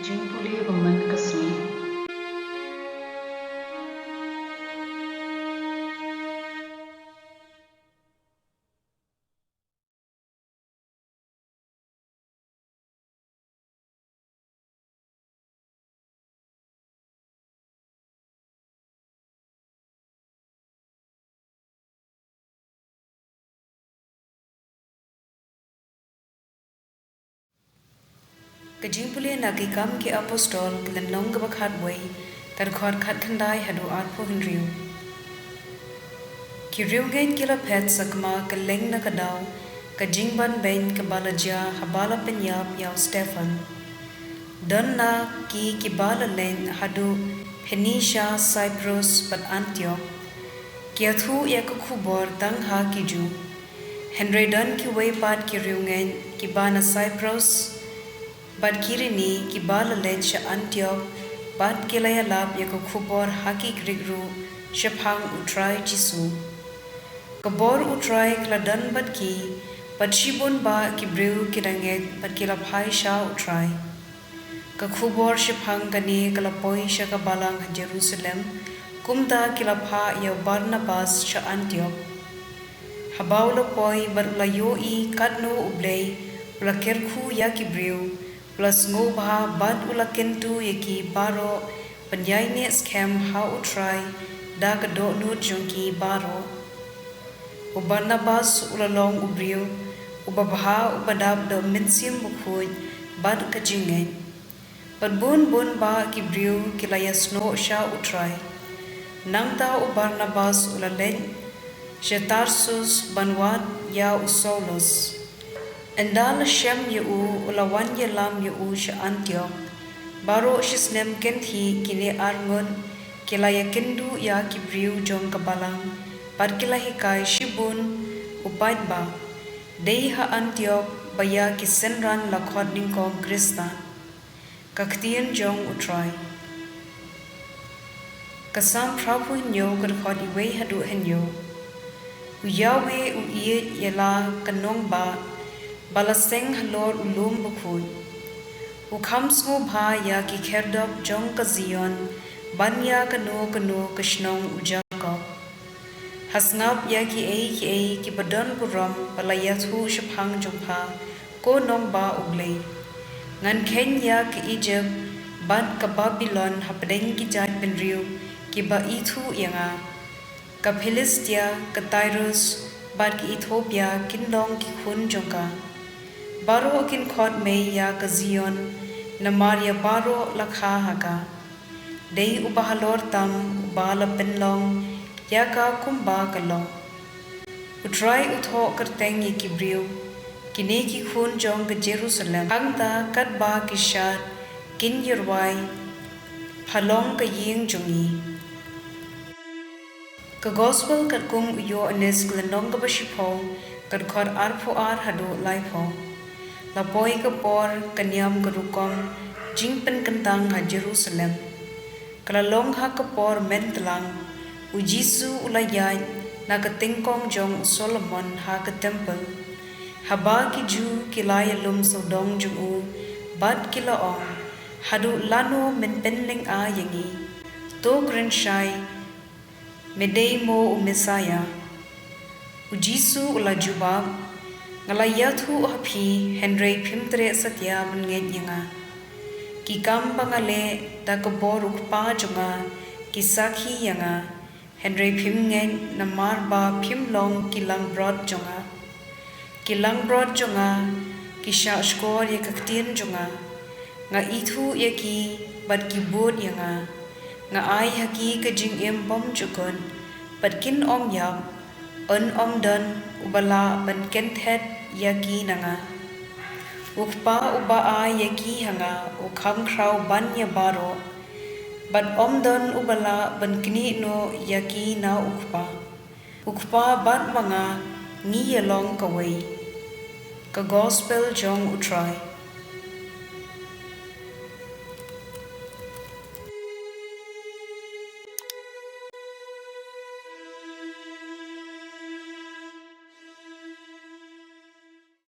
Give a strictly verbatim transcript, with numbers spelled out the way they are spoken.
Jingpule ba man ka sngi. Ka jingpule na Ki Kam ki Apostol, ka lynnong kaba khatwei, ka dkhot khatkhyndai haduh arphew hynriew. Ki riewngeit ki la phet sakma kylleng na ka daw ka jingbanbeiñ kaba la jia haba la pynïap ïa u Stephan. Don na ki kiba la leit haduh Phoenicia, Cyprus bad Antioch. Ki ïathuh ïa ka khubor tang ha ki Jiw. Hynrei don kiwei pat ki riewngeit kiba na Cyprus bad Kirene kiba la leit sha Antioch, bad ki la ïalap ïa ka khubor ha ki Grik ruh shaphang U Trai Jisu. Ka bor U Trai ka la don bad ki, bad shibun bah ki briew ki da ngeit bad ki la phai sha U Trai. Ka khubor shaphang kane ka la poi sha ka balang ha Jerusalem, kumta ki la phah ïa u Barnabas sha Antioch. Haba u la poi bad u la ïohi katno U Blei u la kyrkhu ïa ki briew, u la sngewbha bad u la kyntu ïa ki baroh ban ïaineh skhem ha U Trai da ka dohnud jong ki baroh. U Barnabas u la long u briew uba bha, uba dap da U Mynsiem Bakhuid bad ka jingngeit. Bad bun bun bah ki briew ki la ïasnoh sha U Trai. Nangta u Barnabas u la leit sha Tarsus ban wad ïa u Saulus. Ynda la shem ïa u, u la wan ïalam ïa u sha Antioch. Baroh shisnem kynthih kine arngut ki la ïakynduh ïa ki briew jong ka balang, bad ki la hikai shibun u paidbah. Dei ha Antioch ba ïa ki synran la khot nyngkong Khristan. Ka ktien jong U Trai. Ka Salm phra phew hynñiew, ka dkhot iwei haduh hynñiew. U Yahweh u ïeit ïa la ka nongbah ba la seng halor u lum bakhuid. U kham sngewbha ïa ki khyrdop jong ka Zion, ban ïa kano kano ka shnong u Jakob. Ha sngap ïa kiei kiei kiba don burom ba la ïathuh shaphang jong pha, ko nongbah U Blei. Ngan kheiñ ïa ka Ijipt bad ka Babilon hapdeng ki jaitbynriew kiba ithuh ïa nga. Ka Philistia, ka Tirus bad ka Ethiopia kin long ki khun jong ka. Baroh kin khot mei ïa ka Zion, namar ïa baroh la kha ha ka. Dei uba halor tam uba la pynlong ïa ka kumba ka long. U Trai u thoh kyrteng ïa ki briew, kine ki khun jong ka Jerusalem. Hangta katba ki shad kin ïarwai, pha long ka ïing jong ngi. Ka Gospel katkum u Ïoannis, ka lynnong kaba shiphew, ka dkhot arphew ar haduh laiphew. La poi ka por, ka niam ka rukom jingpynkyntang ha Jerusalem. Ka la long ha ka por myntlang, u Jisu u la ïaid na ka tyngkong jong u Solomon ha ka templ. Haba ki Jiw ki la ïalum sawdong jong u, bad ki la ong, haduh lano men pynlynga ïa ngi? To kren shai, me dei mo u Messaïah? U Jisu u la jubab, nga la ïathuh ha phi, hynrei phim treh satia ban ngeit ïa nga. Ki kam ba nga leh da ka bor u Kpa jong nga ki sakhi ïa nga, hynrei phim ngeit namar ba phim long ki langbrot jong nga. Ki langbrot jong nga ki shahshkor ïa ka ktien jong nga. Nga ithuh ïa ki bad ki bud ïa nga. Nga ai ha ki ka jingim bymjukut bad kin ym ïap, yn ym don uba lah ban kynthet ïa ki na nga. U Kpa uba ai ïa ki ha nga u kham khraw ban ïa baroh, bad ym don uba lah ban knieh noh ïa ki na u Kpa. U Kpa bad ma nga ngi ïalong kawei. Ka Gospel jong U Trai.